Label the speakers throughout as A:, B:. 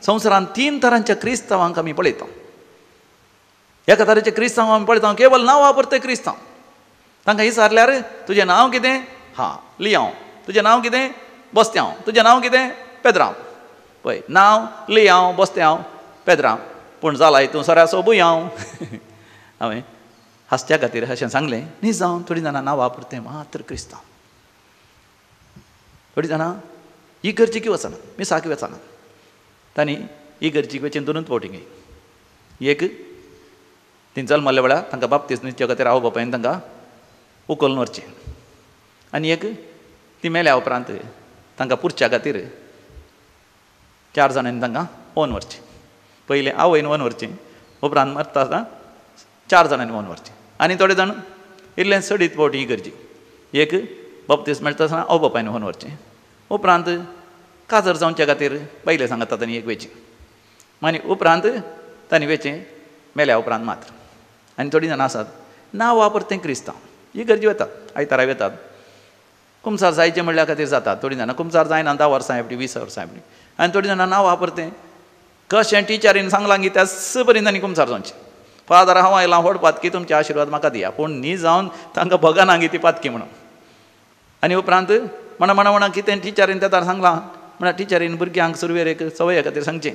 A: संवसारांत तीन तरांच्या क्रिस्तांवांक आमी पळयता. एका तरेचे क्रिस्तांव आमी पळयता केवल नांव वापरते क्रिस्तांव. तांकां विचारल्यार तुजें नांव कितें? हां लियांव. तुजें नांव कितें? बस्त्यांव. तुजें नांव कितें? पेद्रांव. पळय नांव लियांव बस्त्यांव पेद्रांव, पूण जालाय तूं सरासो बुयांव. हांवें हांसच्या खातीर अशें सांगलें. न्ही जावन थोडीं जाणां नांव वापरतें मात्र क्रिस्तांव. थोडीं जाणां इगर्जीक वचना, मिसाक वचना. तांणी इगर्जीक वचून दोनूच फावटी एक ती जल्मल्ल्या वेळार तांकां बाप्तीज्म दिवच्या खातीर आवय बापायन तांकां उखलून व्हरचें, आनी एक ती मेल्या उपरांत तांकां पुरच्या खातीर चार जाणांनी तांकां ओन व्हरचें. पयलें आवयन ओन व्हरचें, उपरांत मरता आसतना चार जाणांनी ओन व्हरचें. आनी थोडे जाण इल्लें चडीत फावटी इगर्जी एक बाप्तीज्म मेळटा आसतना आवय बापायन ओन व्हरचें, उपरांत काजर जावच्या खातीर पयलें सांगता तांणी एक वेचें, आनी उपरांत तांणी वेचें मेल्या उपरांत मात्र. आनी थोडीं जाणां आसात नांव वापरतें क्रिस्तांव, इगर्जी वतात, आयतारा वतात, कुमसार जायचें म्हणल्या खातीर जातात. थोडीं जाणां कुमसार जायना 10 वर्सां आपली 20 वर्सां आपली. आनी थोडीं जाणां नांव वापरतें कशें टिचरीन सांगलां की त्याच परीन तांणी कुमसार जावचें. फादर हांव आयलां व्हड पातकी तुमचे आशिर्वाद म्हाका दिया, पूण न्ही जावन तांकां भगना गी ती पातकी म्हणून. आनी उपरांत म्हणा म्हणा म्हणा कितें टिचरीन तेतार सांगलां म्हणा टिचरीन भुरग्यांक सुरवेर एक संवये खातीर सांगचें,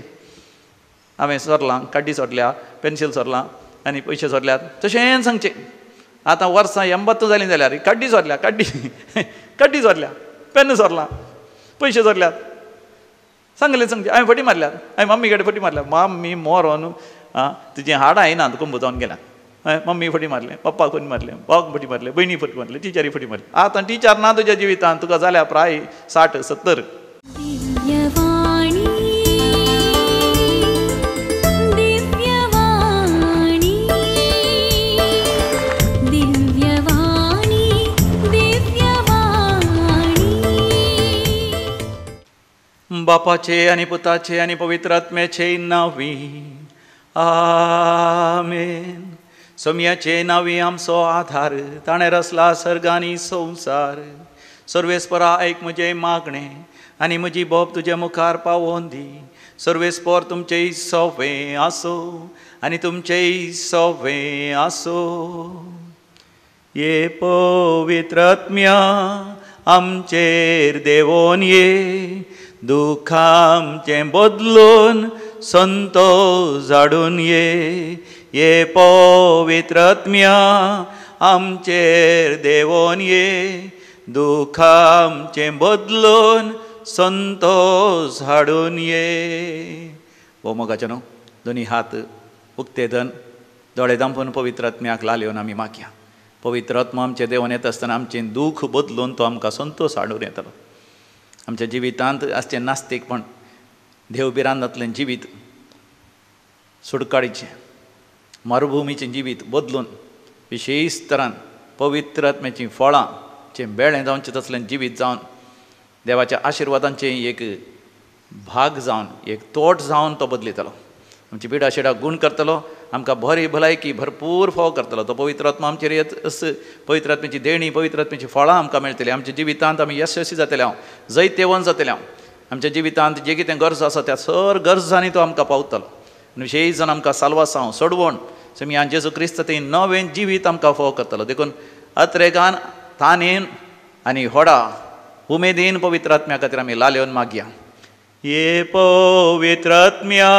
A: हांवें सोरलां, काड्डी सोरल्या, पेन्सील सोरलां आनी पयशे सोरल्यात, तशेंच सांगचें. आतां वर्सां 80 जालीं जाल्यार काड्डी सोरल्या, काड्डी काड्डी सोरल्या, पेन सोरलां, पयशे सोरल्यात, सांगलें सांगचें. हांवें फटी मारल्यात, हांवें मम्मी कडेन फटी मारल्या, मम्मी मोरोन आं तुजीं हाडां येनात कुंब जावन गेल्यात. हांवें मम्मी फटी मारलें, पप्पाक फटी मारलें, भावाक फटी मारलें, भयणी फटी मारलें, टिचरी फटी मारली. आतां टिचर ना तुज्या जिवितांत, तुका जाल्या प्राय 60 70. बापाचे आनी पुताचे आनी पवित्र आत्म्याचे नांवी आमेन. सोम्याचे नांवी आमचो आधार, ताणें रचला सर्ग आनी संवसार. सर्वेस्परा आयक म्हजें मागणें आनी म्हजी बोब तुजे मुखार पावोवन दी. सर्वेस्पर तुमचें सोवें आसूं आनी तुमचें सोवें आसूं. ये पवित्र आत्म्या आमचेर देवोन ये, दुःख आमचें बदलून संतोष हाडून ये. ये पवित्र आत्म्या आमचेर देवोन ये, दुःख आमचें बदलून संतोष हाडून ये. हो मोगाचें न्हू दोनी हात उक्ते धन दोळे दांपून पवित्र आत्म्याक लाल येवन आमी मागया. पवित्र आत्मा आमचें देवोन येता आसतना आमचें दूख बदलून तो आमकां संतोष हाडून येतलो. आमच्या जिवितांत आसचें नास्तीकपण, देव भिरांतांतलें जिवीत सुडकाडीचें, मरुभुमीचें जिवीत बदलून विशेश तरान पवित्र आत्म्याचीं फळां चें बेळें जावचें तसलें जिवीत जावन देवाच्या आशिर्वादांचें एक भाग जावन, एक तोट जावन तो बदलितलो. आमची पिडा शिडा गूण करतलो, आमकां बरी भलायकी भरपूर फोव करतलो. तो पवित्र आत्मा आमचेर येत अस पवित्र आत्म्याची देणी, पवित्र आत्म्याची फळां आमकां मेळटली. आमच्या जिवितांत आमी यशस्वी जातले, हांव जैतेवंत जातले. हांव आमच्या जिवितांत जे कितें गरज आसा त्या सर गरजांनी तो आमकां पावतलो. आनी विशेश जावन आमकां साल्वासांव सोडवण सोमयान जेजू क्रिस्त तें नवें जिवीत आमकां फोव करतलो. देखून अत्रेगान तानेन आनी होडा उमेदीन पवित्र आत्म्या खातीर आमी लाल येवन मागया. ये पवित्र आत्म्या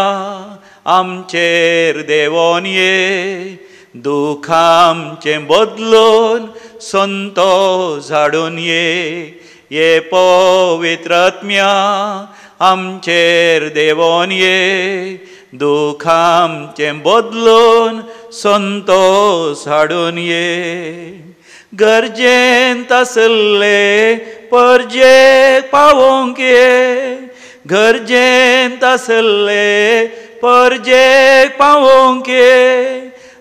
A: आमचेर देवोन ये, दुःख आमचें बदलून संतोष हाडून ये. ये पवित्र आत्म्या आमचेर देवोन ये, दुःख आमचें बदलून संतोष हाडून ये. गरजेंत आसले परजेक पावोवंक ये, गरजेंत आसले परजेक पावोवंक ये.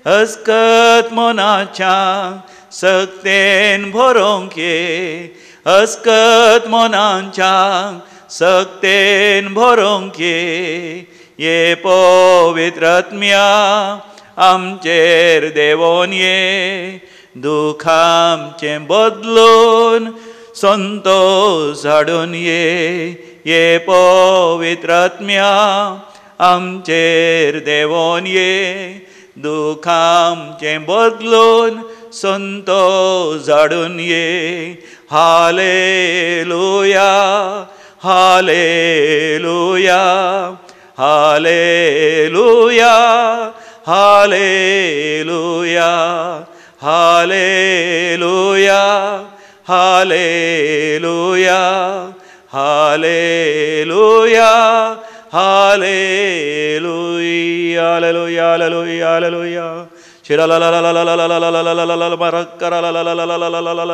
A: अस्कत मनाच्या सक्तेन भरोवंक ये, अस्कत मनाच्या सक्तेन भरोवंक ये. ये पवित्र आत्म्या आमचेर देवोन ये, दुःख आमचें बदलून संतोष हाडून ये. ये पवित्र आत्म्या आमचेर देवोन ये, दुखामचें बदलून संतोष झाडून ये. Hallelujah hallelujah hallelujah hallelujah hallelujah hallelujah hallelujah hallelujah hallelujah hallelujah hallelujah.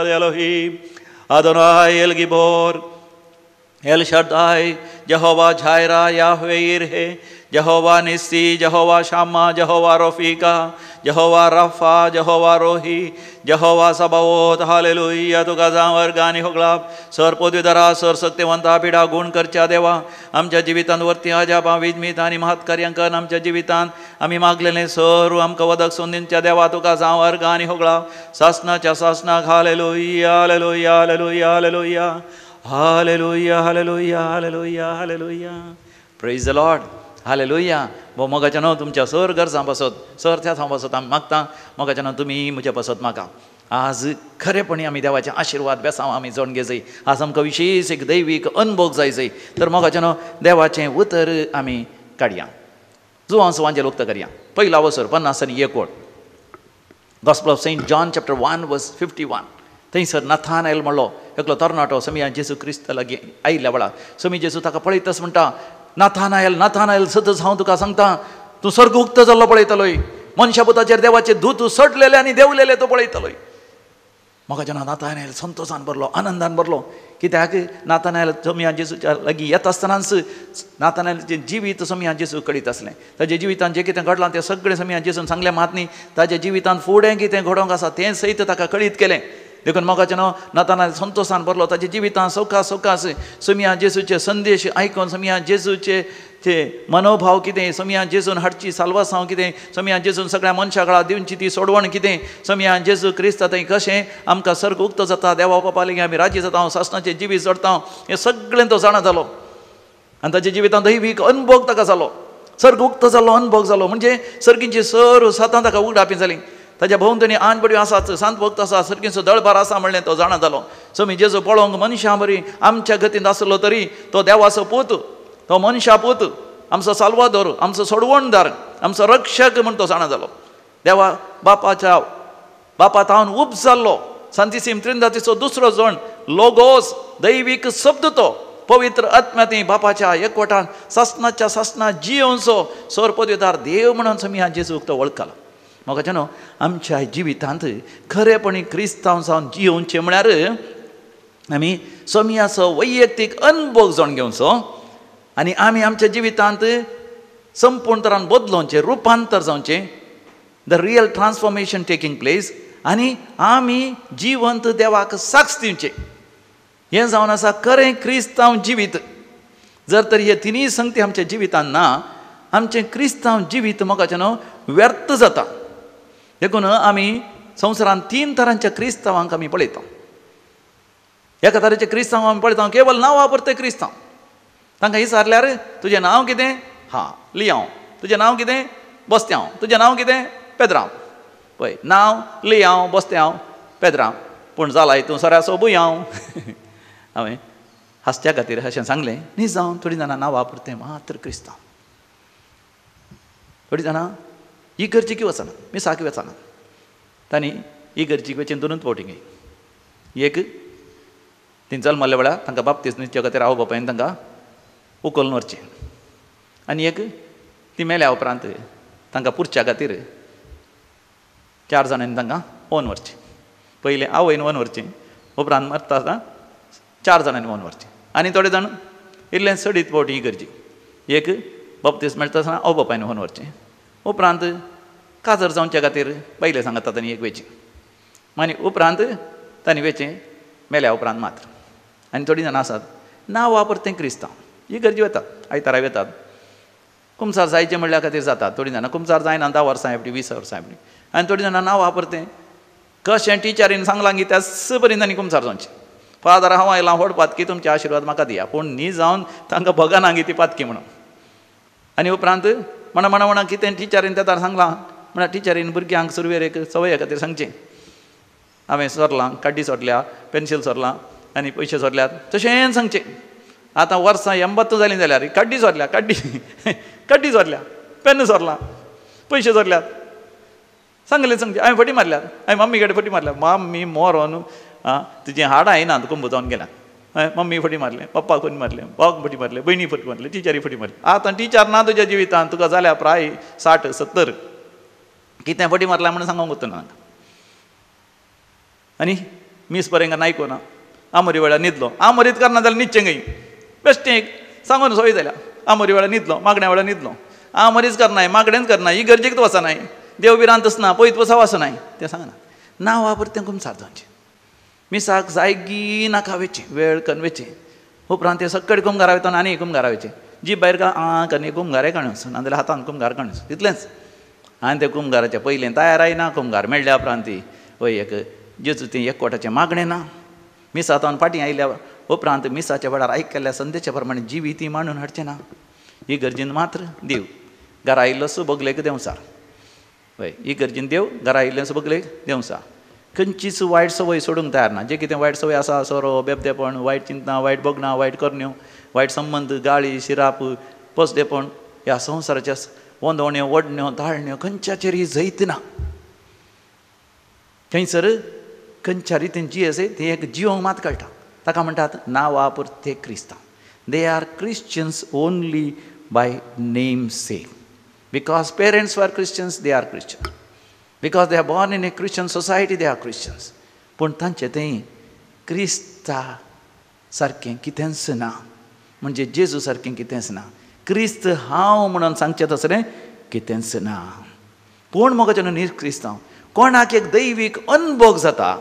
A: Elohim Adonai El Gibor El Shaddai Jehovah Jireh Yahweh Yireh Jehovah Nissi Jehovah Shammah Jehovah Rofika Jehovah Rapha Jehovah Rohi Jehovah Sabaoth. Hallelujah. तुका जांवर गानी होगळाप sir पदवीधरा sir सक्तेवंता पिडा गुण करच्या देवा, आमच्या जिवितांत वर्ती अजापां विजमीत आनी महत्कार्यां कर. आमच्या जिवितांत आमी मागलेलें सर आमकां वदक सोंदींच्या देवा, तुका जांवर गानी होगळाप सासनाच्या सासनाक. Hallelujah hallelujah hallelujah hallelujah hallelujah hallelujah hallelujah hallelujah. Praise the Lord. Hallelujah. भो मोगाच्या न्हू तुमच्या सर गरजां पासत सर त्या हांव पासत आमी मागता. मोगाच्या न्हू तुमी म्हज्या पासत मागा. आज खरेपणी आमी देवाचे आशिर्वाद बेसांव आमी जोड घेजय. आज आमकां विशेष एक दैवीक अनभोग जाय जय. तर मोगाच्या न्हू देवाचें उतर आमी काडया. जुवांव सुवांचें उक्त करया. पयला वसर 51 वळ, Gospel of Saint John chapter 1 verse 51. थंयसर नथानाएल म्हणलो एकलो तरणाटो समिया जेजू क्रिस्त लागीं आयिल्ल्या वेळार समी जेजू ताका पळयतच म्हणटा, नाथानाएल नाथानाएल सतच हांव तुका सांगता, तूं सर्ग उक्त जाल्लो पळयतलोय, मनशा पुताचेर देवाचे दूत सडलेले आनी देंवलेले तूं पळयतलोय. म्हाका जेन्ना नाथानाएल संतोशान भरलो, आनंदान भरलो. कित्याक नाथानाएल सोमया जेजूच्या लागीं येता आसतनाच नाथानाएलचें जिवीत सोमया जेजू कळीत आसलें. ताज्या जिवितांत जें कितें घडलां तें सगळें सोमया जेजून सांगलें मात न्ही, ताज्या जिवितांत फुडें कितें घडोवंक आसा तें सयत ताका कळीत केलें. देखून मोगाचें न्हू नाथानाएल संतोशान भरलो. ताज्या जिवितांत सवकास सवकास सोमया जेजूचे संदेश आयकून सोमया जेजूचे ते मनोभाव कितें, सोमया जेजून हाडची साल्वासांव कितें, सोमया जेजून सगळ्या मनशा कळा दिवची ती सोडवण कितें, सोमया जेजू क्रिस्त थंय कशें आमकां सर्ग उक्तो जाता, देवा बापा लागीं आमी राजी जाता, सासणाचें जिवीत जोडता, हें सगळें तो जाणा जालो. आनी ताच्या जिवितांत दैवीक अनभोग ताका जालो, सर्ग उक्तो जालो, अनभोग जालो. म्हणजे सर्गींची सर सातां ताका उगडापी जाली. ताज्या भोंवतणी आन बड्यो आसात, सांत भक्त आसा, सर्गींचो दळभार आसा म्हणलें तो जाणा जालो. सोमी जेजू पळोवंक मनशां बरी आमच्या गतींत आसलो तरी तो देवाचो पूत, तो मनशा पूत, आमचो साल्वादोर, आमचो सोडवणदार, आमचो रक्षक म्हूण तो जाणा जालो. देवा बापाच्या बापा तावन उब जाल्लो सांतिसीम त्रिंदातीचो दुसरो जण लोगोस दैवीक शब्द तो पवित्र आत्म्या बापाच्या एकवटान सासनाच्या सासना जियोवचो सर पदवीदार देव म्हणून सोमी जेजूक तो वळखलो. म्हाका न्हू आमच्या जिवितांत खरेपणी क्रिस्तांव जावन जियोवचें म्हळ्यार आमी सोमयाचो वैयक्तीक अनभोग जावन घेवचो आनी आमी आमच्या जिवितांत संपूर्ण तरान बदलोवचें, रुपांतर जावचें, the real transformation taking place, आनी आमी जिवंत देवाक साक्ष दिवचें. हें जावन आसा खरें क्रिस्तांव जिवीत. जर तर हे तिनूय संगती आमच्या जिवितांत ना, आमचें क्रिस्तांव जिवीत मोगाचें न्हू व्यर्थ जाता. देखून आमी संवसारांत तीन तरांच्या क्रिस्तांवांक आमी पळयता. एका तरेचे क्रिस्तांव आमी पळयता केवल नांव वापरते क्रिस्तांव. तांकां विचारल्यार तुजें नांव कितें? हा लियांव. तुजें नांव कितें? बस्त्यांव. तुजें नांव कितें? पेद्रांव. पळय नांव लियांव बस्त्यांव पेद्रांव, पूण जालाय तूं सरासो बुयांव. हांवें हांसच्या खातीर अशें सांगलें न्ही जावन थोडीं जाणां नांव वापरतें मात्र क्रिस्तांव. थोडीं जाणां इगर्जीक वचना, मिसाक वचना. तांणी इगर्जीक वचून दोनूच फावटी एक ती जल्मल्ल्या वेळार तांकां बाप्तीज दिवच्या खातीर आवय बापायन तांकां उखलून व्हरचें, आनी एक ती मेल्या उपरांत तांकां पुरच्या खातीर 4 जाणांनी तांकां ओन व्हरचें. पयलें आवयन ओन व्हरचें, उपरांत मरता आसतना 4 जाणांनी ओन व्हरचें. आनी थोडे जाण इल्लें चडीत फावटी इगर्जी एक बाप्तीज मेळटा आसतना आवय बापायन ओन व्हरचें, उपरांत काजर जावच्या खातीर पयलें सांगता तांणी एक वेचें, आनी उपरांत तांणी वेचें मेल्या उपरांत मात्र. आनी थोडीं जाणां आसात नांव वापरतें क्रिस्तांव, इगर्जी वतात, आयतारा वतात, कुमसार जायचें म्हणल्या खातीर जातात. थोडीं जाणां कुमसार जायना 10 वर्सां आपली 20 वर्सां आपली. आनी थोडीं जाणां नांव वापरतें कशें टिचरीन सांगलां की त्याच परीन तांणी कुमसार जावचें. फादर हांव आयलां व्हड पातकी, तुमचे आशिर्वाद म्हाका दिया, पूण न्ही जावन तांकां भगना गी ती पातकी म्हणून. आनी उपरांत म्हणा म्हणा म्हणा कितें टिचरीन तेतार सांगलां म्हणा टिचरीन भुरग्यांक सुरवेर एक संवये खातीर सांगचें हांवें सोरलां काड्डी सोरल्या पेन्सील सोरलां आनी पयशे सोरल्यात तशेंच सांगचें. आतां वर्सां 80 जालीं जाल्यार काड्डी सोरल्या काड्डी काड्डी सोरल्या पेन सोरलां पयशे सोरल्यात सांगलें सांगचें हांवें फटी मारल्यात हांवें मम्मी कडेन फटी मारल्या मम्मी मोरोन आं तुजीं हाडां येना कुंब जावन गेल्या हांवें मम्मी फटी मारलें पप्पाक फटी मारलें भावाक फटी मारलें भयणी फटी मारलें टिचरी फटी मारली. आतां टिचर ना तुज्या जिवितांत तुका जाल्या प्राय 60 70 कितें फटी मारल्या म्हणून सांगूंक वतना. आनी मीस बरें आयकुना आमोरी वेळार न्हिदलो आमोरीत करना जाल्यार न्हिदचें खंय बेश्टें एक सांगून सवय जाल्या आमोरी वेळार न्हिदलो मागण्या वेळार न्हिदलो आमोरीच करनाय मागणेंच करनाय ही गरजेक वचनाय देव भिरांतच ना पयत पसाव आसनाय तें सांगना नांवा पुरतें कुमसार जावचें मिसाक जायगी नाका वेचें वेळ कन वेचें उपरांत तें सक्कड कुमगारा वयता आनी कुमगारा वयचें जीप भायर का आं कन्नी कुमगारे काणूस नाजाल्यार हातान कुमगार काणूस तितलेंच. आनी तें कुमगाराचें पयलें तयार आयना कुमगार मेळ्ळ्या उपरांत वय एक जेजू तें एकवटाचें मागणें ना मिसांत फाटीं आयल्या उपरांत मिसाच्या वेळार आयकल्ल्या संदेशा प्रमाणे जिवीत मांडून हाडचें ना. ही गरजेन मात्र देव घरा आयिल्लो सुबगलेक देंवसार वय ही गरजेन देव घरा आयिल्लें सुबगलेक देंवसार खंयचीच वायट संवय सोडूंक तयार ना. जें कितें वायट संवय आसा सोरो बेबदेपण वायट चिंतना वायट बगणां वायट करण्यो वायट संबंद गाळी शिराप पोसदेपण ह्या संवसाराच्या वंदवण्यो वडण्यो ताळण्यो खंयच्याचेरय जैत ना. थंयसर खंयच्या रितीन जी आसा ती एक जिवंक मात कळटा ताका म्हणटात नांवा पुरते क्रिस्तांव. They are Christians only by name sake because parents are Christians they are Christian because they are born in a Christian society they are Christians. पूण तांचें थंय क्रिस्ता सारकें कितेंच ना म्हणजे जेजू सारकें कितेंच ना क्रिस्त हांव म्हणून सांगचें तसलें कितेंच ना. पूण म्हाका न्ही क्रिस्तांव कोणाक एक दैवीक अनभोग जाता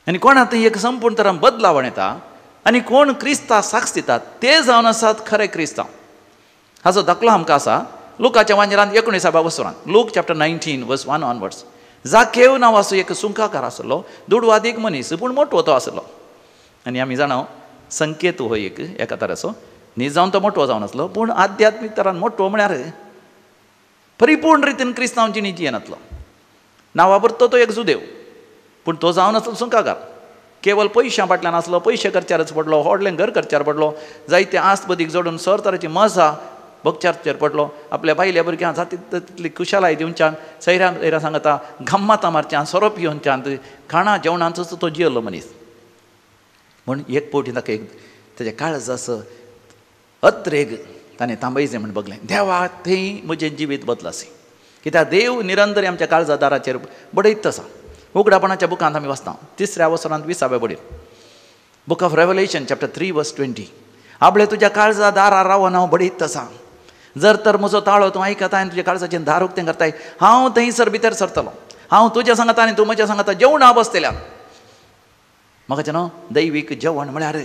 A: आनी कोणाक थंय एक संपूर्ण तरान बदलावण येता आनी कोण क्रिस्ता साक्ष दितात ते जावन आसात खरे क्रिस्तांव. हाचो दाखलो आमकां आसा लुकाच्या वांजेरांत 19व्या वसरांत लूक चॅप्टर 19 वर्स 1 ऑनवर्ड्स. जाकेव नांवाचो एक सुंकाकार आसलो दुडवादीक मनीस पूण मोटवो तो आसलो आनी आमी जाणा संकेत हो एक एका तराचो न्ही जावन तो मोटवो जावन आसलो पूण आध्यात्मीक तरान मोटवो म्हळ्यार परिपूर्ण रितीन क्रिस्तांव जिणी जियेनातलो. नांवा पुरतो तो एक जुदेव पूण तो जावन आसलो सुंकाकार केवल पयशां फाटल्यान आसलो पयशे करच्यारच पडलो व्हडलें घर करच्यार पडलो जायते आस्त बदीक जोडून सर तराची मजा भोगच्यार पडलो आपल्या बायल्या भुरग्यांक जाता तितली खुशालाय दिवच्यान सैऱ्यां सैऱ्यां सांगता गम्मातां मारच्यान सोरो पिवच्यान खाणां जेवणांचोच तो जियेल्लो मनीस. म्हूण एक फावटी ताका एक तेज्या काळजाचो अत्रेग ताणें तांबयचें म्हूण बगलें देवा थंय म्हजें जिवीत बदलासी कित्याक देव निरंतर आमच्या काळजा दाराचेर बडयत आसा. उगडापणाच्या बुकांत आमी वाचता 3ऱ्या वसरांत 20व्या बडीर book of Revelation chapter 3 verse 20 आपले तुज्या काळजा दारार रावन हांव बडयत आसा जर तर म्हजो ताळो तूं आयकता आनी तुज्या काळजाचें दार उक्तें करताय हांव थंयसर भितर सरतलो हांव तुज्या सांगता आनी तूं म्हज्या सांगता जेवणा बसतल्या. म्हाका न्हू दैवीक जेवण म्हळ्यार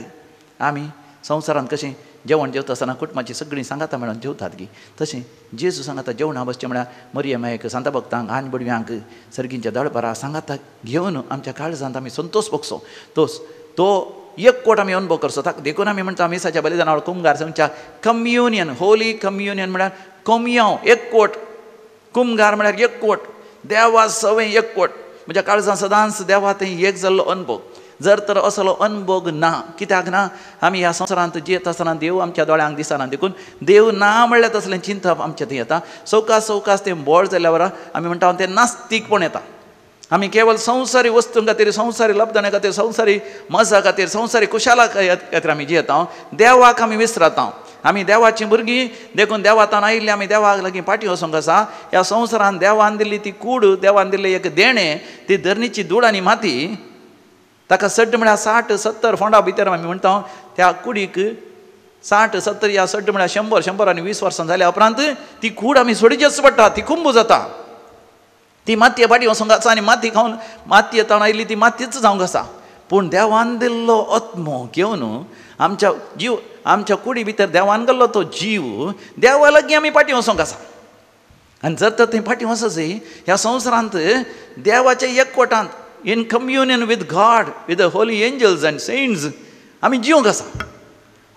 A: आमी संवसारांत कशें जेवण जेवता आसतना कुटुंबाची सगळीं सांगाता मेळून जेवतात की तशें जेजू सांगाता जेवणा बसचें म्हळ्यार मरियमायक सांता भक्तांक आनी बडव्यांक सर्गींच्या दळपरा सांगाता घेवन आमच्या काळजांत आमी संतोश भोगचो तो एकवट आमी अनुभव करचो. ताका देखून आमी म्हणटा मिसाच्या बलिदानावर कुमगार सांगच्या कम्युनियन होली कम्युनियन म्हळ्यार कोमयांव एकवट कुमगार म्हळ्यार एकवट देवा सवय एकवट म्हज्या काळजांत सदांच देवा थंय एक जाल्लो अनुभव. जर तर असलो अनभोग ना कित्याक ना आमी ह्या संवसारांत जियेत आसतना देव आमच्या दोळ्यांक दिसना देखून देव ना म्हणल्यार तसलें चिंतप आमच्या थंय येता. सवकास सवकास तें बोळ जाल्या बरा आमी म्हणटा तें नास्तीकपण येता. आमी केवल संवसारी वस्तूं खातीर संवसारी लब्धणे खातीर संवसारी मजा खातीर संवसारी कुशाला खातीर आमी जियेता देवाक आमी विसरता. आमी देवाचीं भुरगीं देखून देवातान आयिल्लीं आमी देवाक लागीं फाटीं वचूंक आसा. ह्या संवसारान देवान दिल्ली ती कूड देवान दिल्ली एक देणें ती धरणीची धूळ आनी माती ताका सड्ड म्हळ्यार 60 70 फोंडा भितर आमी म्हणटा त्या कुडीक 60 70 या सड्ड म्हळ्यार 100 120 वर्सां जाल्या उपरांत ती कूड आमी सोडीचेच पडटा ती कुंबू जाता ती मातये फाटीं वचूंक आसा आनी माती खावन मातये ताण आयिल्ली ती मातयेच जावंक आसा. पूण देवान दिल्लो आत्मो घेवन आमच्या जीव आमच्या कुडी भितर देवान गेल्लो तो जीव देवा लागीं आमी फाटीं वचूंक आसा. आनी जर तर थंय फाटीं वचत ह्या संवसारांत देवाच्या एकवटांत in communion with God with the holy angels and saints आमी जिवंक आसा.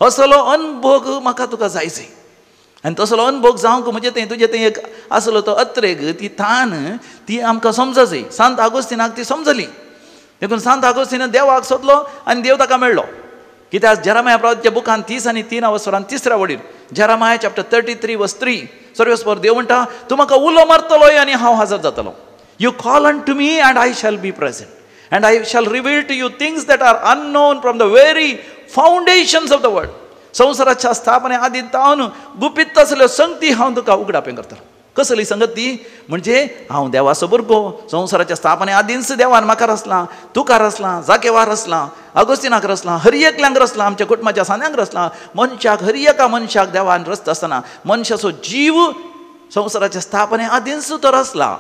A: असलो अनभोग म्हाका तुका जायचे. आनी तसलो अनभोग जावंक म्हजें थंय तुजें थंय एक आसलो तो अत्रेग, ती तान ती आमकां समजची. सांत आगोस्तिनाक ती समजली. देखून सांत आगोस्तीन देवाक सोदलो आनी देव ताका मेळ्ळो. कित्याक जेरामाया प्रवाच्या बुकान 30 आणि 3 अवसरान तिसऱ्या वडीर, जेरामाया चॅप्टर 33 वर्स 3, सर्वेस्पर देव म्हणटा, तूं म्हाका उलो मारतलो आनी हांव हजर जातलो. You call unto me and I shall be present and I shall reveal to you things that are unknown from the very foundations of the world. संवसाराच्या स्थापने आदी तावन गुपीत आसल्यो संगती हांव तुका उगडापें करतलो. कसली संगत ती? म्हणजे हांव देवाचो भुरगो. संवसाराच्या स्थापने आदींच देवान म्हाका रचलां, तुका रचलां, जाकेवा रचलां, आगोस्तिनाक रचलां, हर एकल्यांक रचलां, आमच्या कुटुंबाच्या सांद्यांक रचलां. मनशाक, हर एका मनशाक देवान रचता आसतना मनशाचो जीव संवसाराच्या स्थापने आदींच तो रचला.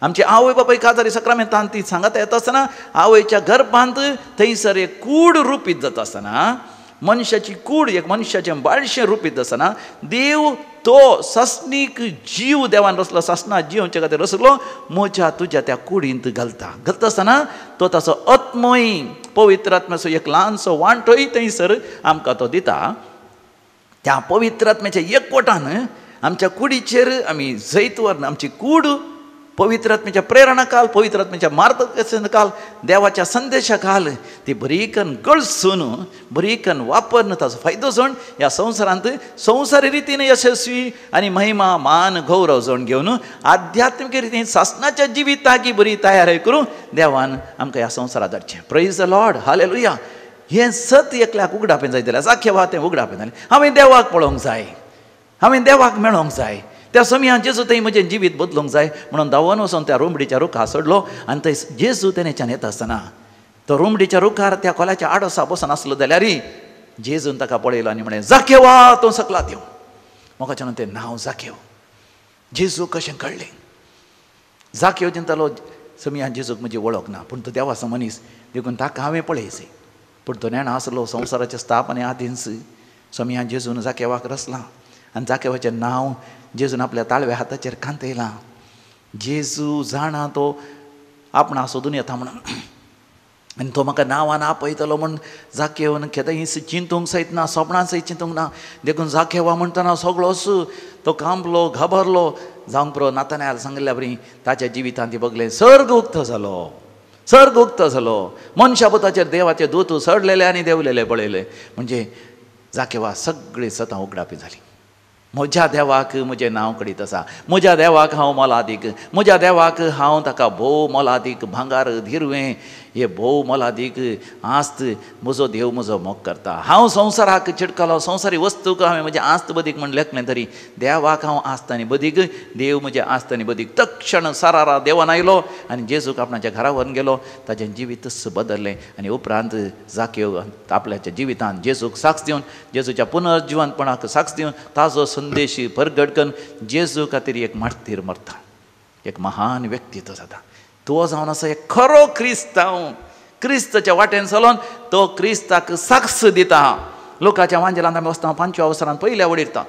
A: आमची आवय बापाय काजारी सक्रामेंतान ती सांगात येता आसतना आवयच्या गर्भांत थंयसर एक कूड रुपीत जाता आसतना, मनशाची कूड एक मनशाचें बाळशें रुपीत आसतना देव तो सासणीक जीव देवान रचलो, सासणा जीवच्या खातीर रचलो, म्हज्या तुज्या त्या कुडींत घालता. घालता आसतना तो ताचो आत्मय पवित्र आत्म्याचो एक ल्हानसो वांटोय थंयसर आमकां तो दिता. त्या पवित्र आत्म्याच्या एकवटान आमच्या कुडीचेर आमी जैत व्हरून आमची कूड पवित्र आत्म्याच्या प्रेरणा काल, पवित्र आत्म्याच्या मार्गदर्शन काल, देवाच्या संदेशा काल ती बरीकन गळसून बरीकन वापरून ताचो फायदो जावन ह्या संवसारांत संवसारी रितीन यशस्वी आनी महिमा मान गौरव जावन घेवन आध्यात्मीक रितीन सासणाच्या जिविताकी बरी तयारी करून देवान आमकां ह्या संवसारांत धाडचें. Praise the Lord, hallelujah. हें सत एकल्याक उगडापें जाय जाल्यार जाखेवा तें उगडापें जालें. हांवें देवाक पळोवंक जाय, हांवें देवाक मेळोंक जाय. त्या समयान जेजू थंय म्हजें जिवीत बदलूंक जाय म्हणून धांवन वचून त्या रुमडीच्या रुखार सोडलो. आनी थंय जेजू तेन्नाच्यान येता आसतना तो रुमडीच्या रुखार त्या कोल्याच्या आडोसा बसून आसलो जाल्यार जेजून ताका पळयलो आनी म्हणलें, जाकेवा तूं सकला देव. म्हाकाच्यान तें नांव जाकेव जेजू कशें कळ्ळें? जाकेव चिंतालो समयान जेजूक म्हजी वळख ना, पूण तो देवाचो मनीस देखून ताका हांवें पळयचें. पूण तो नेणा आसलो संवसाराच्या स्थापने आदींच समयान जेजून जाकेवाक रचलां आनी जाकेवाचें नांव जेजून आपल्या ताळव्या हाताचेर कांतयलां. जेजू जाणा तो आपणा सोदून येता म्हणून आनी तो म्हाका नांवान आपयतलो म्हूण जाकेवन केदांय चिंतूंक सयत ना, सपनां सयत चिंतूंक ना. देखून जाकेवा म्हणटना सगळोच तो कांपलो, घाबरलो. जावंक पुरो नातान्याल सांगिल्ल्या बरी ताच्या जिवितांत ती बगलें सर्ग उक्तो जालो, सर्ग उक्तो जालो. मनशा पुताचेर देवाचे दूत चडलेले आनी देंवलेले पळयले. म्हणजे जाकेवा सगळीं सतां उगडापी जाली. म्हज्या देवाक म्हजें नांव कडीत आसा, म्हज्या देवाक हांव मोलादीक, म्हज्या देवाक हांव ताका भोव मोलादीक भांगार धिरवें हे भोव मोलादीक आस्त म्हजो देव म्हजो मोग करता. हांव संवसाराक चिटकलो, संवसारी वस्तूक हांवें म्हजें आस्त बदीक म्हण लेखलें तरी देवाक हांव आस्त आनी बदीक, देव म्हजें आस्त आनी बदीक. तक्षण सारारा देवान आयलो आनी जेजूक आपणाच्या घरा व्हरून गेलो. ताचें जिवीतच बदल्लें आनी उपरांत जाकेव आपल्याच्या जिवितान जेजूक साक्ष दिवन, जेजूच्या पुनर्जिवनपणाक साक्ष दिवन ताजो संदेश परगट करून जेजू खातीर एक मार्तीर मरता, एक महान व्यक्ती तो जाता. तो जावन आसा एक खरो क्रिस्तांव, क्रिस्ताच्या वाटेन चलोन तो क्रिस्ताक साक्ष दिता. लोकांच्या वांजेलांत आमी वचता 5व्या अवसरान पयल्या वडीरता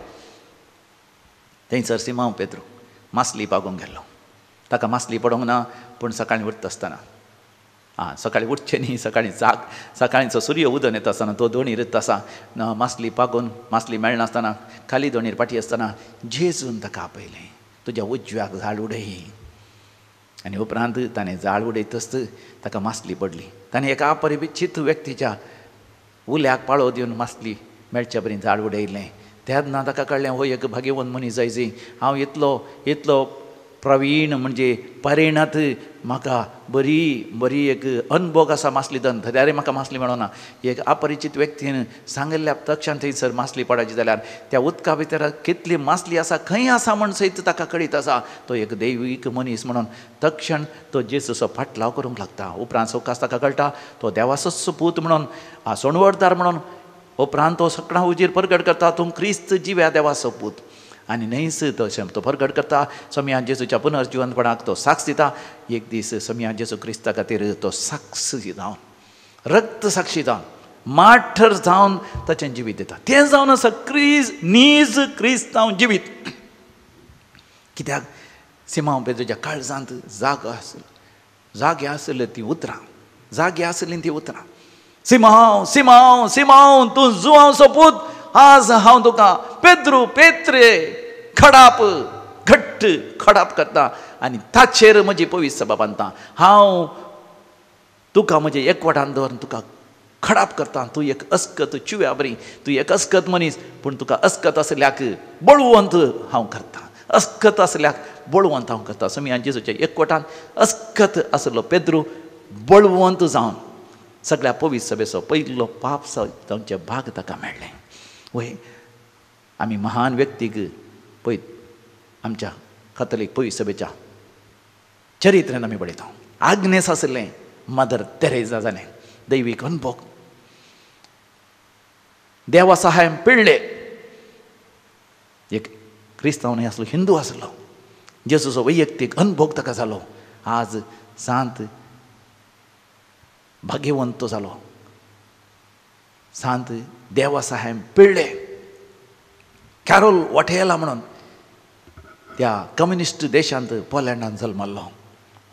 A: थंयसर सिमांव पेद्रू मासली पागोवंक गेल्लो. ताका मासली पडोंक ना, पूण सकाळीं उठता आसतना, आं सकाळीं उठचें न्ही, सकाळीं जाग, सकाळींचो सूर्य उदन येता आसतना तो दोणीर येता आसा, मासली पागोवन मासली मेळनासतना खाली दोणीर फाटी आसतना जेजून ताका आपयलें, तुज्या उजव्याक जाळ उडय. आनी उपरांत ताणें जाळ उडयतच ताका मासली पडली. ताणें एका अपरिचित व्यक्तीच्या उल्याक पाळो दिवन मासली मेळचे बरी जाळ उडयलें. तेन्ना ताका कळ्ळें हो एक भाग्यवंत मनीस जायची, हांव इतलो इतलो प्रवीण म्हणजे परिणत, म्हाका बरी बरी एक अनभोग आसा मासली धन, जाल्यार म्हाका मासली मेळना. एक अपरिचीत व्यक्तीन सांगिल्ल्या तक्षण थंयसर मासली पडायची जाल्यार त्या उदका भितर कितली मासली आसा, खंय आसा म्हण सयत ताका कळीत आसा. तो एक दैवीक मनीस म्हणून तक्षण तो जेजूचो फाटलाव करूंक लागता. उपरांत सवकास ताका कळटा तो देवाचोच पूत म्हणून, सोणवडदार म्हणून. उपरांत तो सगळ्यां उजीर परगट करता, तूं क्रिस्त जिव्या देवाचो पूत. आनी न्हयच तशें तो परगट करता समया जेजूच्या पुनर्जिवनपणाक तो साक्ष दिता. एक दीस समया जेजू क्रिस्ता खातीर तो साक्ष जावन, रक्त साक्षी जावन, माठर जावन ताचें जिवीत दिता. तें जावन आसा क्रिज नीज क्रिस्तांव जिवीत. कित्याक सिमांव पेद्रूच्या काळजांत जाग आसलो, जागे आसले ती उतरां, जागे आसलीं ती उतरां, सिमांव सिमांव सिमांव तूं जुवांवचो पूत, आज हांव तुका पेद्रू पेत्रे खडाप घट्ट खडाप करता आनी ताचेर म्हजी पवित्र सभा बांदता. हांव तुका म्हजें एकवटान दवरून तुका खडाप करता. तूं एक अस्कत चिव्या बरी, तूं एक अस्कत मनीस, पूण तुका अस्कत आसल्याक बळवंत हांव करता, अस्कत आसल्याक बळवंत हांव करता. समियान जेजूच्या एकवटान अस्कत आसलो पेद्रू बळवंत जावन सगळ्या पवित्र सभेचो पयलो पाप जावचे भाग ताका मेळ्ळें. वय आमी महान व्यक्तीक पळय आमच्या कातोलीक पवित्र सभेच्या चरित्रेन आमी पळयता. आग्नेस आसलें मदर तेरेजा जालें दैवीक अनुभव, देवा सहाय्यान पिळ्ळे. एक क्रिस्तांव न्हय आसलो, हिंदू आसलो, जेजूचो वैयक्तीक अनुभव ताका जालो. आज सांत भाग्यवंत जालो, सांत देवा सहाय्यान पिळ्ळे. कॅरोल वॉटेला म्हणून त्या कम्युनिस्ट देशांत पोलंडान जल्मल्लो.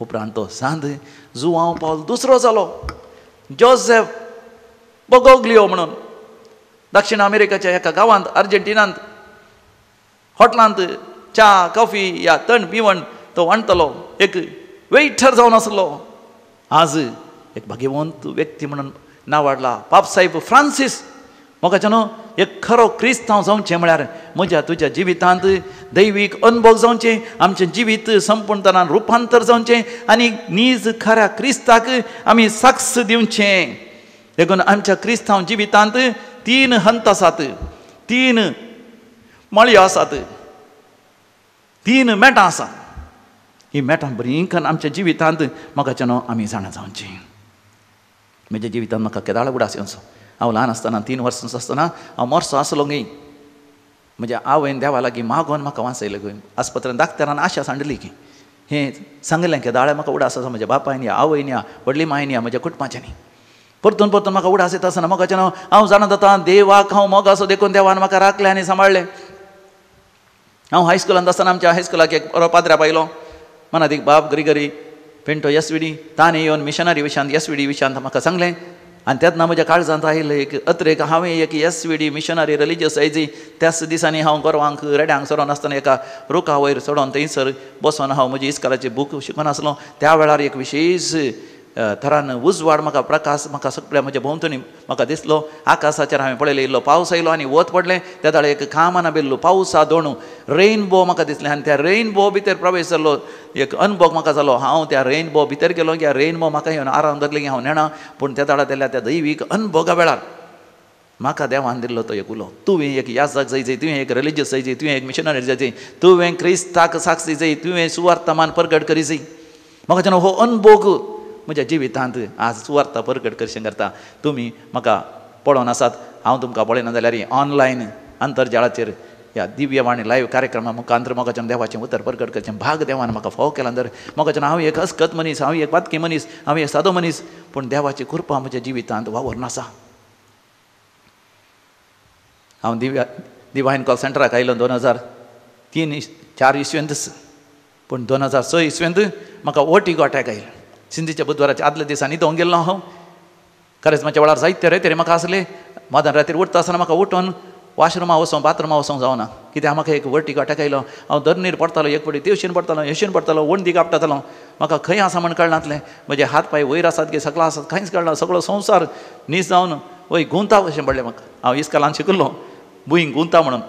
A: उपरांत तो सांत जुआंव पावल दुसरो जालो. जोसेफ बगोग्लियो म्हणून दक्षिण अमेरिकाच्या एका गांवांत अर्जेंटिनांत हॉटलांत च्या कॉफी या तण पिवण तो वांटतलो एक वेटर जावन आसलो. आज एक भाग्यवंत व्यक्ती म्हणून नांव वाडला. पापसाहेब फ्रांसीस म्हाका न्हू एक खरो क्रिस्तांव जावचें म्हळ्यार म्हज्या तुज्या जिवितांत दैवीक अनुभव जावचें, आमचें जिवीत संपूर्णतान रुपांतर जावचें आनी नीज खऱ्या क्रिस्ताक आमी साक्ष दिवचें. देखून आमच्या क्रिस्तांव जिवितांत तीन हंत आसात, तीन मळयो आसात, तीन मेटां आसात. ही मेटां बरीं करून आमच्या जिवितांत म्हाका न्हू आमी जाणा जावचीं. म्हज्या जिवितांत म्हाका केदाळ उडास येवचो. हांव ल्हान आसतना 3 वर्सां आसतना हांव मोरसो आसलो गी म्हज्या आवयन देवा लागीं मागोन म्हाका वाचयलें गय. आस्पत्रेन डाक्टरान आशा सांडली की हें सांगलें की दाळे म्हाका उडास आसा म्हज्या बापायन या आवयन या व्हडली मायन या म्हज्या कुटुंबाच्यांनी. परतून परतून म्हाका उडास येता आसतना म्हाका न्हू हांव जाणा जाता देवाक हांव मोग आसो देखून देवान म्हाका राखलें आनी सांबाळ्ळें. हांव हायस्कुलांत आसतना आमच्या हायस्कुलाक एक बरो पाद्रा पायलो, मनादीक बाब ग्रिगरी पेंटो एस.वी.डी. ताणें येवन मिशनरी विशयांत एस.वी.डी. विशयांत म्हाका सांगलें. आनी तेन्ना म्हज्या काळजांत आयलें एक अत्रेक हांवें एक एस.वी.डी. Missionary religious IG. त्याच दिसांनी हांव गोरवांक रेड्यांक चरोवन आसतना एका रुखा वयर चडोवन थंयसर बसोन हांव म्हजी इस्कोलाची बूक शिकोन आसलो. त्या वेळार एक विशेश थरान उजवाड म्हाका प्रकाश म्हाका सगळ्या म्हज्या भोंवतणी म्हाका दिसलो. आकाशाचेर हांवें पळयलें, इल्लो पावस आयलो आनी वत पडलें. त्या दाळे एक कामाना बेल्लो पावसा दोणू रेनबो म्हाका दिसलें आनी त्या रेनबो भितर प्रवेश जालो. एक अनुभव म्हाका जालो. हांव त्या रेनबो भितर गेलो की रेनबो म्हाका येवन आराम धरलें की हांव नेणा. पूण त्या दाळा दिल्या त्या दैवीक अनुभोगा वेळार म्हाका देवान दिल्लो तो एक उलो, तुवें एक याजक जाय, तुवें एक रिलिजियस जाय, तुवें एक मिशनरी जाय, तुवें क्रिस्ताक साक्षी जाय, तुवें सुवार्थमान परगट करी जाय. म्हाका जेन्ना हो अनुभोग म्हज्या जिवितांत आज सुवार्ता परगट करशें करता. तुमी म्हाका पळोवन आसात, हांव तुमकां पळयना जाल्यार ऑनलायन आंतरजाळाचेर ह्या दिव्यवाणी लायव्ह कार्यक्रमा मुखांतर म्हाका देवाचें उतर परगट करचें भाग देवान म्हाका फावो केला. तर म्हाका हांव एक अस्कत मनीस, हांव एक वातकी मनीस, हांव एक सादो मनीस, पूण देवाची कृपा म्हज्या जिवितांत वावरून आसा. हांव डिवायन कॉल सेंटराक आयलो 2003-04 इसवेंतच, पूण 2006 इसवेंत म्हाका वर्टिगो अटॅक आयलो. सिंधीच्या बुधवाराच्या आदल्या दिसा न्हिदोंक गेल्लो हांव. खरेंच म्हज्या वेळार जायते रे तरी म्हाका आसले. मदन रातीर उठता आसतना म्हाका उठून वॉशरुमा वचों बाथरुमा वचोंक जावना, कित्याक म्हाका एक वर्टिगो अटॅक आयलो. हांव धरणीर पडटालो, एक फावटी तेवशीन पडटालो, हेशीन पडटालो, वणदी कापटातालो. म्हाका खंय आसा म्हण कळनातलें. म्हजे हात पांय वयर आसात की सगळो आसात कांयच कळना. सगळो संवसार नीज जावन वय गुंता अशें पडलें म्हाका. हांव इस्कालान शिकिल्लो भूंय गुंता म्हणून.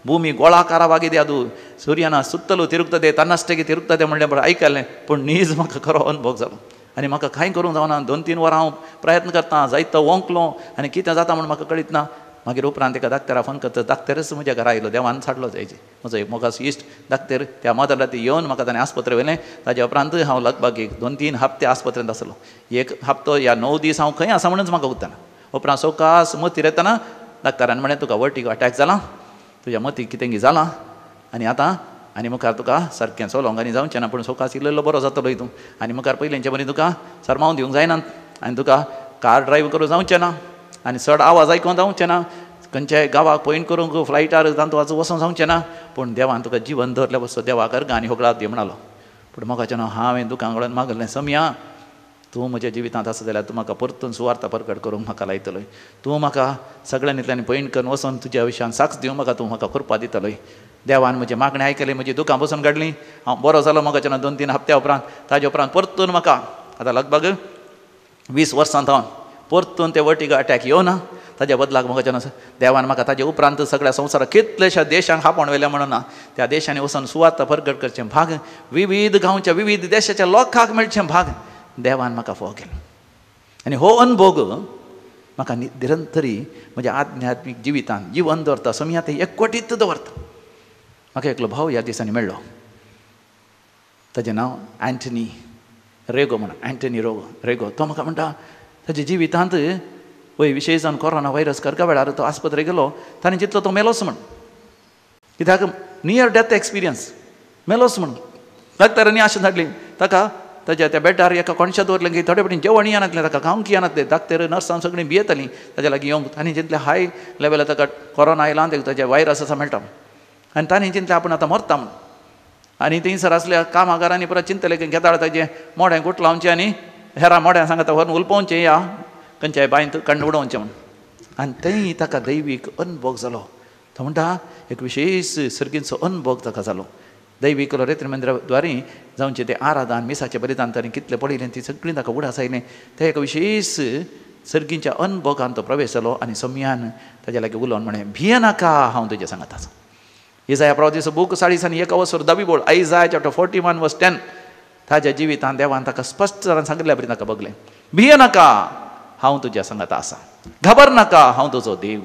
A: भूमी गोळाकारावाಗಿದೆ ಅದು सूर्यನ सुತ್ತಲೂ ತಿರುಗ್ತದೆ ತನ್ನಷ್ಟಕ್ಕೆ ತಿರುಗ್ತದೆ म्हणलें बरें आयकलें, पूण नीज म्हाका खरो अनुभव जालो आनी म्हाका कांय करूंक जावना. 2-3 वरां हांव प्रयत्न करता, जायतो ओंकलो आनी कितें जाता म्हूण म्हाका कळीत ना. मागीर उपरांत एका डाक्टरा फोन करता, डाक्टरच म्हज्या घरा आयलो, देवान साडलो जायचे म्हजो एक मोगाचो इश्ट डाक्टर. त्या मदर राती येवन म्हाका ताणें आस्पत्रे व्हेलें. ताज्या उपरांत हांव लगभग 1-2-3 हप्ते आस्पत्रेंत आसलो. एक हप्तो या 9 दीस हांव खंय आसा म्हणूनच म्हाका उरतना. उपरांत सवकास मतीर येतना डाक्टरान म्हणलें तुका वर्टिगो अटॅक जाला, तुज्या मतीक कितें जालां आनी आतां आनी मुखार तुका सारकें चलोंक आनी जावचें ना, पूण सवकास इल्लो बरो जातलो हितून आनी मुखार पयलींचे बरी तुका सरमाव दिवंक जायना आनी तुका कार ड्रायव्ह करूंक जावचें ना आनी चड आवाज आयकूंक जावचें ना, खंयच्याय गांवाक पॉयंट करूंक फ्लायटार तांतू वचोंक जावचें ना, पूण देवान तुका जिवन दवरलें बसो देवाक अर्गां आनी होगळात दी म्हणालो. पूण म्हाका न्हू हांवें दुकान कडेन मागलें, समया तूं म्हज्या जिवितांत आसा जाल्यार तूं म्हाका परतून सुवार्थ परगट करूंक म्हाका लायतलोय, तूं म्हाका सगळ्यांनी पयण करून वचोन तुज्या विशयान साक्ष दिवंक म्हाका तूं म्हाका कृपा दितलोय. देवान म्हजें मागणें आयकलें, म्हजी दुकां बसून काडलीं, हांव बरो जालो म्हाका 2-3 हप्त्या उपरांत. ताजे उपरांत परतून म्हाका आतां लगभग 20 वर्सां हांव परतून ते वर्टिगो अटॅक येवना. ताज्या बदलाक म्हाका देवान म्हाका ताजे उपरांत सगळ्या संवसाराक कितलेश्या देशांक आपोवन व्हेलें म्हणून ना, त्या देशांनी वचून सुवार्थ परगट करचें भाग, विविध गांवच्या विविध देशाच्या लोकांक मेळचें भाग देवान म्हाका फोव केलो. आनी हो अनभोग म्हाका निरंतरी म्हज्या आध्यात्मीक जिवितान जिवन दवरता, समया ते एकवटीत दवरता. म्हाका एकलो भाव ह्या दिसांनी मेळ्ळो, ताजें नांव अँटनी रेगो म्हणून, अँटनी रेगो. तो म्हाका म्हणटा ताज्या जिवितांत वय विशेश जावन कोरोना व्हायरस करका वेळार तो आस्पत्रे गेलो, ताणें जितलो तो मेलोच म्हण, कित्याक नियर डेथ एक्सपिरियन्स मेलोच म्हण. डाक्टरांनी आशा धाडली ताका, ताज्या त्या बेडार एका कोणशा दवरलें की थोडे फावटी जेवण येनातलें ताका, खावंक येनातलें, डाक्टर नर्सां सगळीं भियेतालीं ताज्या लागीं येवंक. तांणी जितलें हाय लेवलार ताका कोरोना आयला ताज्या व्हायरस आसा मेळटा आनी तांणी चिंतलें आपूण आतां मरता म्हण. आनी थंयसर आसल्या कामागारांनी परत चिंतलें की घेताळ ताजें मोडें गुटलावचें आनी हेरां मोड्यां सांगता व्हरून उलपोवचें या खंयच्याय बांयत कंड उडोवचें म्हण. आनी थंय ताका दैवीक अनभोग जालो. तो म्हणटा एक विशेश सर्गीचो अनभोग ताका जालो. दैवीक रेत्र मंदिरा द्वारी जावचें तें आराधन मिसाचें बलिदान ताणें कितलें पळयलें ती सगळीं ताका उडास आयलें. तें एक विशेश सर्गीच्या अनभोगान तो प्रवेश जालो आनी सम्यान ताज्या लागीं उलोवन म्हणें, भियेनाका, हांव तुजें सांगत आसा. इजाया प्रवादीचो बूक 40 1 10 बोळ, Isaiah chapter 41 verse 10. ताज्या जिवितान देवान ताका स्पश्ट जावन सांगिल्ल्या बरी ताका बगलें, भियेनाका, हांव तुज्या सांगात आसा, घाबर नाका, हांव तुजो देव,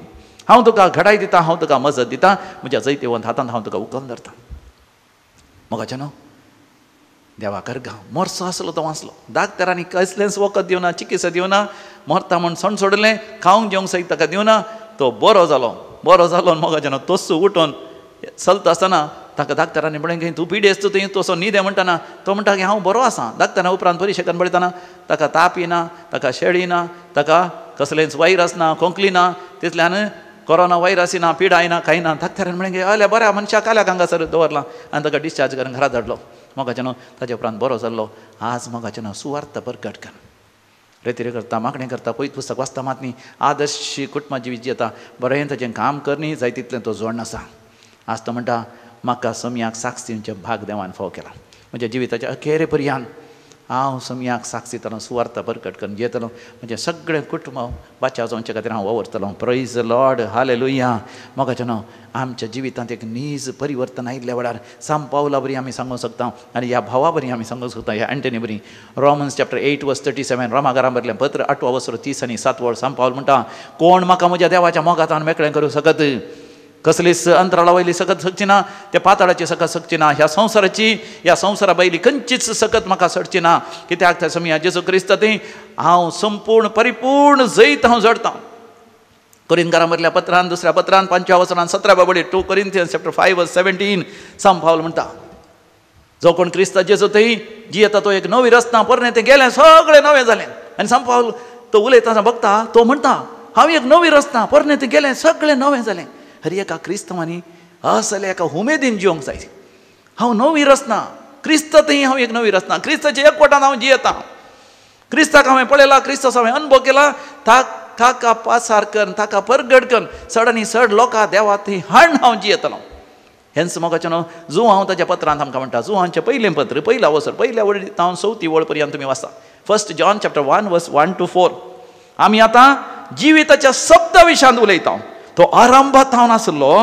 A: हांव तुका घडाय दिता, हांव तुका मजत दिता, म्हज्या जैतिवंत हातांत हांव तुका उखल धरता. मोगाचें न्हू देवा करगा मरसो आसलो तो वाचलो, डाक्टरांनी कसलेंच वखद दिवना, चिकित्सा दिवना, मरता म्हूण सण सोडलें, खावंक जेवंक सयत ताका दिवना, तो बरो जालो. बरो जालो मोगाचें न्हू तस्सो उठून चलता आसतना ताका डाक्टरांनी म्हणलें की तूं पिडेस्त, तुवें तसो न्हिदे म्हणटना तो म्हणटा की हांव बरो आसा. डाक्टरा उपरांत परिशेकान पळयतना ताका ताप येना, ताका शेळी ना, ताका कसलेंच व्हायरस ना, खोंकली ना, तितल्यान कोरोना व्हायरस ना, पिडा येना, कांय ना. डाक्टरान म्हणलें की आल्या बऱ्या मनशाक आल्याक हांगासर दवरला आनी ताका डिस्चार्ज करून घरा धाडलो. मोगाचें न्हू ताजे उपरांत बरो जाल्लो. आज मोगाचें न्हू सुवार्थ परगट कर, रेतिरे करता, मागणें करता, पयत पुस्तक वाचता मात न्ही, आदर्श कुटुंबा जिवीत जियेता, बरें ताजें काम करनी जाय तितलें तो जोडण आसा. आज तो म्हणटा म्हाका सम्याक साक्ष दिवचें भाग देवान फाव केला. म्हज्या जिविताच्या अखेरे पर्यान हांव सम्याक साक्ष दितलो, सुवार्थ परगट करून जियेतलो, म्हजें सगळें कुटुंब बाचाव जावचे खातीर हांव वावुरतलो. Praise the Lord, hallelujah. मोगाचें न्हू आमच्या जिवितांत एक नीज परिवर्तन आयिल्ल्या वेळार सांव पावला बरी आमी सांगूंक शकता आनी ह्या भावा बरी आमी सांगूंक शकता, ह्या अँटनी बरी. रोमन्स चॅप्टर 8 वर्स 37, रोमागारां बरलें पत्र 8 वर्स 37 वळ, सांव पावल म्हणटा, कोण म्हाका म्हज्या देवाच्या मोगांत मेकळें करूं शकत? कसलीच अंतराळा वयली सकत सकची ना, त्या पाताळाची सकत सकची ना, ह्या संवसाराची ह्या संवसारा वयली खंयचीच सकत म्हाका सडची ना. कित्याक त्या समया जेजू क्रिस्त थंय हांव संपूर्ण परिपूर्ण जैत हांव जोडतां. कोरिंथकारां बरल्या पत्रान 2 पत्रान 5 वचनान 17 वळी, 2 Corinthians chapter 5 verse 17, सांव पावल म्हणटा, जो कोण क्रिस्त जेजू थंय जियेता तो एक नवी रचना, पोरणें तें गेलें, सगळें नवें जालें. आनी सांव पावल तो उलयतना बघता, तो म्हणटा हांव एक नवी रचना, पोरणें तें गेलें, सगळें नवें जालें. हर एका क्रिस्तांवांनी असल्या एका उमेदीन जिवंक जाय. हांव नवी रचना, क्रिस्त थंय हांव एक नवी रचना, क्रिस्ताच्या एकवटान हांव जियेतां, क्रिस्ताक हांवें पळयला, क्रिस्ताचो हांवें अनुभव केला, ताका पासार करून ताका परगट करून चड आनी चड लोकां देवा थंय हाडून हांव जियेतलो. हेंच मोगाचें न्हू जुवांव ताच्या पत्रांत आमकां म्हणटा, जुवांचें पयलें पत्र 1 वसर 1 वळी तावन 4 वळ पर्यंत तुमी वाचता. 1 John chapter 1 verse 1 to 4. आमी आतां जिविताच्या शब्दा विशयांत उलयता. तो आरंभात हांव आसलो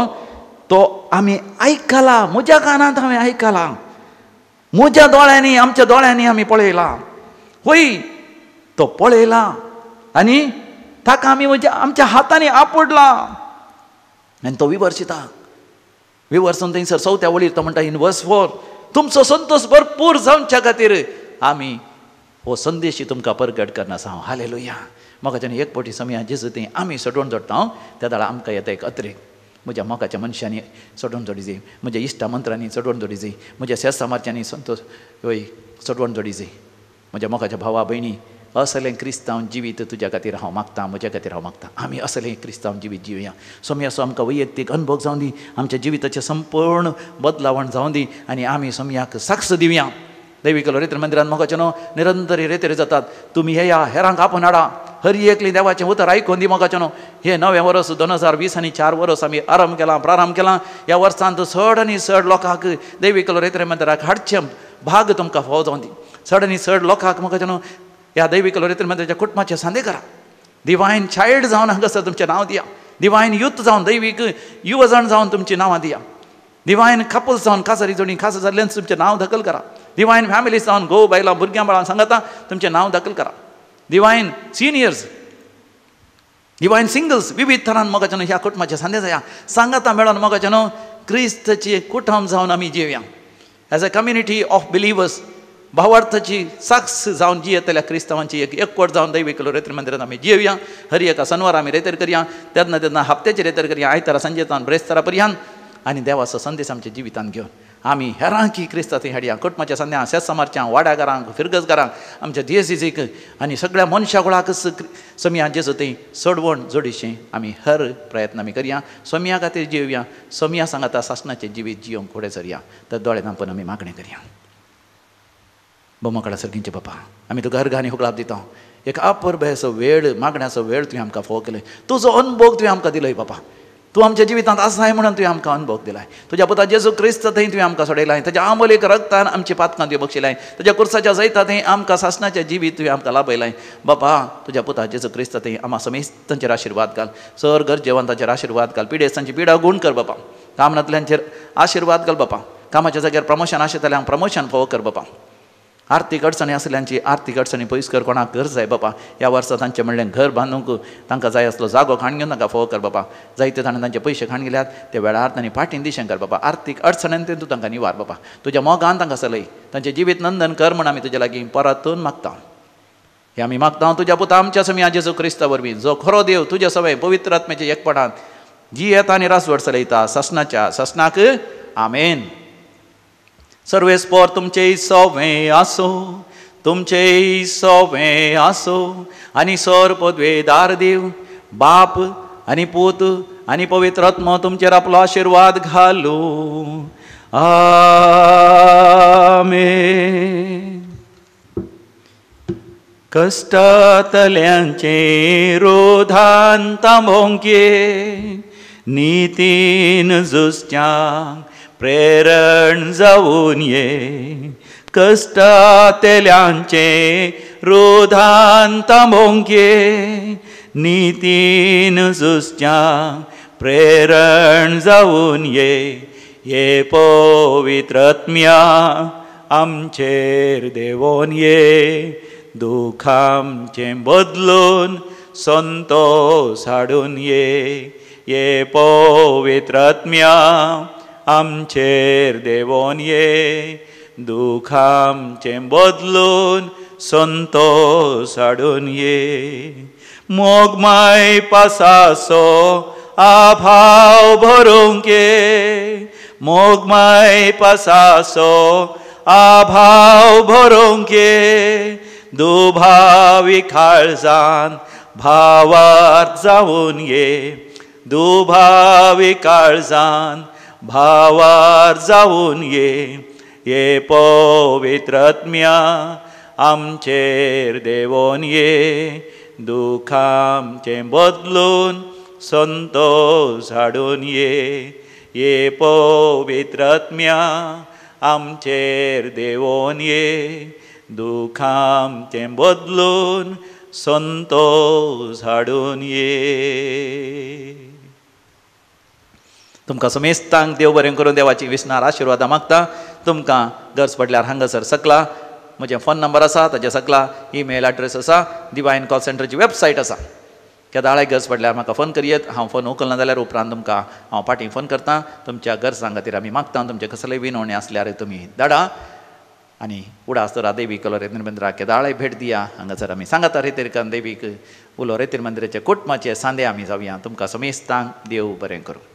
A: तो आमी आयकला, म्हज्या कानांत हांवें आयकला, म्हज्या दोळ्यांनी आमच्या दोळ्यांनी आमी पळयला, होय तो पळयला आनी ताका आमी म्हज्या आमच्या हातांनी आपडला. आनी तो विवर्सिता, विवर्सून थंयसर 4 वळीर तो म्हणटा इन वर्स 4, तुमचो संतोश भरपूर जावच्या खातीर आमी हो संदेश तुमकां परगट करना आसा. हालेलुया. मोगाच्यान एक फावटी समया जेजू थंय आमी सटवण जोडटा त्या वेळार आमकां येता एक अतिरेक. म्हज्या मोगाच्या मनशांनी सटवण जोडी जाय, म्हज्या इश्टा मंत्रांनी सटवण जोडी जाय, म्हज्या शेजसामारच्यांनी संतोश वय सटवण जोडी जाय, म्हज्या मोगाच्या भावा भयणी असलें क्रिस्तांव जिवीत तुज्या खातीर हांव मागता, म्हज्या खातीर हांव मागता. आमी असलें क्रिस्तांव जिवीत जिवया. सोमयाचो आमकां वैयक्तीक अनुभव जावं दी, आमच्या जिविताचें संपूर्ण बदलावण जावं दी आनी आमी सोमयाक साक्ष दिवया. दैवीक लोरेत्र मंदिरान मोगाचेनो निरंतर रेतेर जातात. तुमी हेया हेरांक आपोवन हाडा, हर एकली देवाचें उतर आयकून दी मोगाचेनो. हे नवें वर्स 2020 आनी 4 वर्स आमी आरंभ केलां, प्रारंभ केलां. ह्या वर्सांत चड आनी चड लोकांक दैवीक लोरेत्र मंदिराक हाडचें भाग तुमकां फावो जावन दी. चड आनी चड लोकांक मोगाचेनो ह्या दैवीक लोरेत्र मंदिराच्या कुटुंबाचें सांदे करा. डिवायन चायल्ड जावन हांगासर तुमचें नांव दिया. डिवायन यूथ जावन, दैवीक युवजण जावन तुमचीं नांवां दिया. डिवायन कपल्स जावन, कासारी जोडी खास जाल्ल्यान तुमचें नांव दाखल करा. डिवायन फॅमिली जावन, घोव बायलां भुरग्यां बाळां सांगाता तुमचें नांव दाखल करा. डिवायन सिनियर्स, डिवायन सिंगल्स, विविध थरान मोगाच्यानो ह्या कुटुंबाचे सांदे जाया. सांगाता मेळोन मोगाच्यानो क्रिस्ताचे कुटुंब जावन आमी जिवया. As a community of believers, भावार्थाची साक्ष जावन जियेतल्या क्रिस्तांवांची एक एकवट जावन दैवीक लोरेत्र मंदिरांत आमी जिवया. हर एका शनवार आमी रेतर करया, तेन्ना तेन्ना हप्त्याचे रेतर करया, आयतारा सांजेतान ब्रेस्तारा पर्यान, आनी देवाचो संदेश आमच्या जिवितांत घेवन आमी हेरांकी क्रिस्ता थंय हाडया. कुटुंबाच्या संद्या शेत समारच्या वाड्याघरांक, फिरगजघरांक, आमच्या दियेसीक आनी सगळ्या मनशा कुळाक सोमया जेजू थंय सोडवण जोडीशें आमी हर प्रयत्न आमी करया. सोमया खातीर जिवया, सोमया सांगाता सासणाचें जिवीत जियोंक फुडें सरया. तर दोळे धांपून आमी मागणें करया. बोमकडा सर्गींचे बापा, आमी तुका अर्घ आनी हुकलाप दिता. एक अपुरबायेचो वेळ, मागण्याचो वेळ तुवें आमकां फावो केलो. तुजो अनुभव तुवें आमकां दिलोय बापा. तूं आमच्या जिवितांत आसाय म्हणून तुवें आमकां अनुभव दिलाय. तुज्या पुता जेजू क्रिस्त थंय तुवें आमकां सोडयलाय. ताज्या आमोलेक रगतान आमची पातकां तुवें बक्षिलाय. तुज्या कुर्साच्या जैता थंय आमकां सासणाचें जिवीत तुवें आमकां लाभयलाय. बापा, तुज्या पुता जेजू क्रिस्त थंय आमा समेस्तांचेर आशिर्वाद घाल. सर गरजेवंतांचेर आशिर्वाद घाल. पिडेस्तांची पिडा गूण कर बापा. कामनातल्यांचेर आशिर्वाद घाल बापा. कामाच्या जाग्यार प्रमोशन आशिल्ल्यांक प्रमोशन फावो कर बापा. आर्थीक अडचणी आसल्यांची आर्थीक अडचणी पयस कर. कोणाक घर जाय बापा ह्या वर्सा तांचें म्हणलें घर बांदूंक तांकां जाय आसलो जागो खाण घेवन तांकां फावो कर बापा. जायते जाणां तांचे पयशे खाण गेल्यात ते वेळार तांणी फाटीं दिशें कर बापा. आर्थीक अडचणेन तूं तांकां निवार बापा. तुज्या मोगान तांकां चलय. तांचें जिवीत नंदन कर म्हूण आमी तुज्या लागीं परतून मागता. हें आमी मागता तुज्या पुता आमच्या समी जेजू क्रिस्ता वरवीं, जो खरो देव तुज्या सवय पवित्र आत्म्याच्या एकपणान जी येता आनी रासवड चलयता ससनाच्या ससनाक. आमेन. सर्वेस्पोर तुमचेय सोवें आसो, तुमचेय सोवें आसो, आनी सोर पदवेदार देव बाप आनी पूत आनी पवित्र आत्मो तुमचेर आपलो आशिर्वाद घालू. आमेन. कश्टांतल्यांचें रोधान तांबोंक ये, नितीन झुजच्यांक प्रेरण जावन ये. कश्टांतल्यांचें रोधान तांबोंक ये, नितीन झुजच्यांक प्रेरण जावन ये. ये पवित्र आत्म्या आमचेर देवोन ये, दुख आमचें बदलून संतोस हाडून ये. ये पवित्र आत्म्या आमचेर देवोन ये, दुख आमचें बदलून संतोस हाडून ये. मोग माय पासासो आभाव भरूंक ये, मोग माय पासासो आभाव भरूंक ये. दुभावी काळजान भावार्थ जावन ये, दुभावी काळजान भावार जावन ये. ये पवित्र आत्म्या आमचेर देवोन ये, दुख आमचें बदलून संतोस हाडून ये. ये पवित्र आत्म्या आमचेर देवोन ये, दुख आमचें बदलून संतोस हाडून ये. तुमकां समेस्तांक देव बरें करून देवाची विसनार आशिर्वादां मागता. तुमकां गरज पडल्यार हांगासर सकला म्हजें फोन नंबर आसा, ताजे सकला ईमेल एड्रेस आसा, डिवायन कॉल सेंटरची वेबसायट आसा. केदाळाय गरज पडल्यार म्हाका फोन करयेत. हांव फोन उखलना जाल्यार उपरांत तुमकां हांव फाटीं फोन करता. तुमच्या गरजां खातीर आमी मागता. तुमचे कसलेय विनवणी आसल्यार तुमी धाडा. आनी उडास दरा देवीक लोरेतीर मंदिराक केदाळाय भेट दिया. हांगासर आमी सांगाता रेतीरकान देवीक उलो रेतीर मंदिराचे कुटुंबाचे सांदे आमी जावया. तुमकां समेस्तांक देव बरें करूं.